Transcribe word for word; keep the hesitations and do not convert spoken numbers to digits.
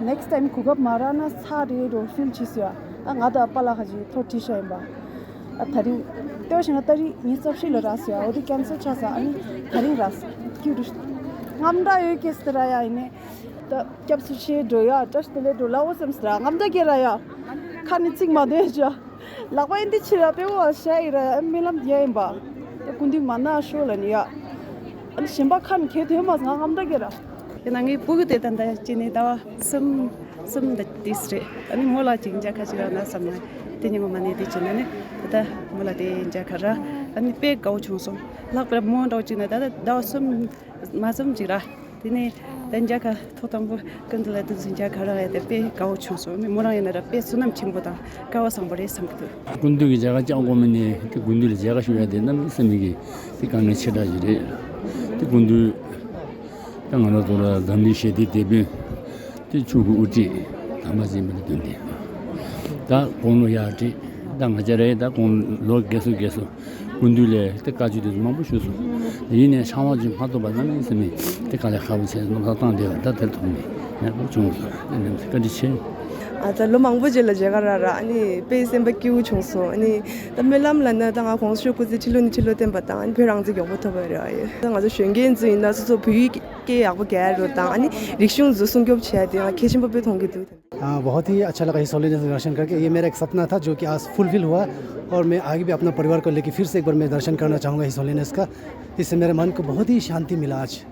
Next time གོ་སྐབས་མ་རག་ན་ཚར་རེད་འགྲོ་ཕིལ་བྱེད་སོང་ཡ། ཨ་ང་དང་པཱ་ལགས་ཁ་ཅིག་ཐོ་བྲིས་ཤག་ཡིན་པ། ཨ་ད་རིང་ལྟོས་ཤིག་ན་ཏ་རིག་ཉི་ཤུ་རྩ་བཞི་ལ་རག་སོང་ཡ། འོ་དེ་ཀན་སལ་ཆགས་སོང་། ཨ་ནི་ད་རིང་རག་སོང་། ཀྱུ་རུ་རྔམ་སྐྲག་ཡོད་སྐད་ཟེར་ར་ཡ། ཡིན་ནའི་ད་སྐྱབས་སུ་མཆི་འགྲོ་ཡ། བཀྲ་ཤིས་བདེ་ལེགས་འགྲོ་ལབ་འོ་བསམ་ཟེར་ར། རྔམ་སྐྲག་སྐྱེ་ར་ཡ། ཁ་ནས་ཚིག་མ་འདོན་ཅག་ལག་པ་ཨེ་འདི་ཕྱིར་ར་པེ་བོ་བ་ཤ་ཡི་ར་ཡ། རྨི་ལམ་རྒྱག་ཡིན་པ། ད་སྐུ་མདུན་མ་ན་ཤོག་ལ་ནི་ཡ། ཨ་ནི་གཞན་པ་ཁ་ནས་གས་དོན་མ་ང་རྔམ་སྐྲག་སྐྱེ་ར། ཡིན་ན་ངའི་སྤུ་གུ་དེ་ད་ལྟ་སྐྱེས་ནས་ཟླ་བ་གསུམ་གསུམ་འདི་ཏིས་རེད། ཨ་ནི་མོ་ལ་ཅིག་མཇལ་ཁ་ཅིག་རག་ན་བསམ་ན་དེ་ཉིན་མོ་མ་ནས་དེ་བྱས་ན་ནི་ད་ལྟ་མོ་ལ་དེ་མཇལ་ཁ་རག་ཨ་ནི་དཔེ་དགའ་བོ་བྱུང་སོང་། ལྷག་པར་མོ་འདྲ་བོ་ཅིག་ན་ད་ལྟ་ཟླ་བ་གསུམ་མ་གསུམ་ཅིག་རག་དེ་ནས་ད་མཇལ་ཁ་ཐོག་དང་པོ་སྐུ་མདུན་ལ་དུས་སུ་མཇལ་ཁ་རག་ཡ་དེ་དཔེ་དགའ་བོ་བྱུང་སོང་། ཨ་ནི་མོ་རང་ཡིན་ན་ར་དཔེ་བསོད་ནམས་ཆེན་པོ་དང་སྐལ་བ་བཟང་པོ་རེད་བསམ་གི་འདུག་སྐུ་མདུན་གྱི་མཇལ་ཁ་བཅར་དགོས་མིན་ནི་དེ་སྐུ་མདུན་ལ་མཇལ་ཁ་ཞུ་ཡ་དེ་གནམ་མེད་ས་མེད་ཀྱི་དེ་དཀའ་ངལ་ཆེ་དྲགས་ཤིག་རེད། དེ་སྐུ་མདུན་ད་ང་རང་ཚོ་ལ་འཛམ་གླིང་ཞི་བདེའི་དེད་དཔོན་དེ་ཆོས་ཀྱི་དབུ་ཁྲིད་དམ་པ་ཆེན་པོ་ལ་སྟོན་ཏེ། ད་དགུང་ལོ་ཡར་ཁྲིད་ད་ང་བཅས་རའི་ད་དགུང་ལོ་རྒས་སོ་རྒས་སོ་སྐུ་མདུན་ལས་དེ་བཀའ་ཆོས་དེ་ཚོ་མང་པོ་ཞུས་སོང་། ཡིན་ནའི་ཕྲེང་བ་ཅིག་མ་ཐོབ་པ་གནམ་མེད་ས་མེད་དེ་དཀའ་ལས་ཁག་པོ་བྱས་མནོ་བསམ་བཏང་བསྡད་པ་ད་དེར་ཐུག་ནས་ཡག་པོ་བྱུང་སོང་། དེ་ནས་བཀའ་དྲིན་ཆེ། ཨ་ད་ལོ་མང་པོ་རྗེས་ལ་མཇལ་ཁ་རག་ར། ཨ་ནི་དཔེ་སེམས་པ་སྐྱིད་པོ་བྱུང་སོང་། ཨ་ནི་ད་སྨོན་ལམ་ལ་ན་ད་ང་གོང་ས་མཆོག་སྐུ་ཚེ་ཁྲི་ལོ་ནས་ཁྲི་ལོ་བརྟན་པ་དང་ཨ་ནི་བོད་རང་བཙན་མགྱོགས་པོ་ཐོབ་པ་རེད། ཨ་ཡེ་ད་ང་ཚོ་གཞོན་སྐྱེས་ཚོ་ཡིན་ན་སོ་སོ་བོད་ཡིག་སྐད་ཡག་པོ་རྒྱག་ཡ་རོ་དང་ཨ་ནི་རིག་གཞུང་ཚོ་སྲུང་སྐྱོབ་བྱས་ཏེ་ང་གལ་ཆེན་པོ་དཔེ་མཐོང་གི་འདུག हाँ, बहुत ही अच्छा लगा हिज होलीनेस का दर्शन करके। ये मेरा एक सपना था जो कि आज फुलफिल हुआ और मैं आगे भी अपना परिवार को लेके फिर से एक बार मैं दर्शन करना चाहूँगा हिज होलीनेस का। इससे मेरे मन को बहुत ही शांति मिला आज।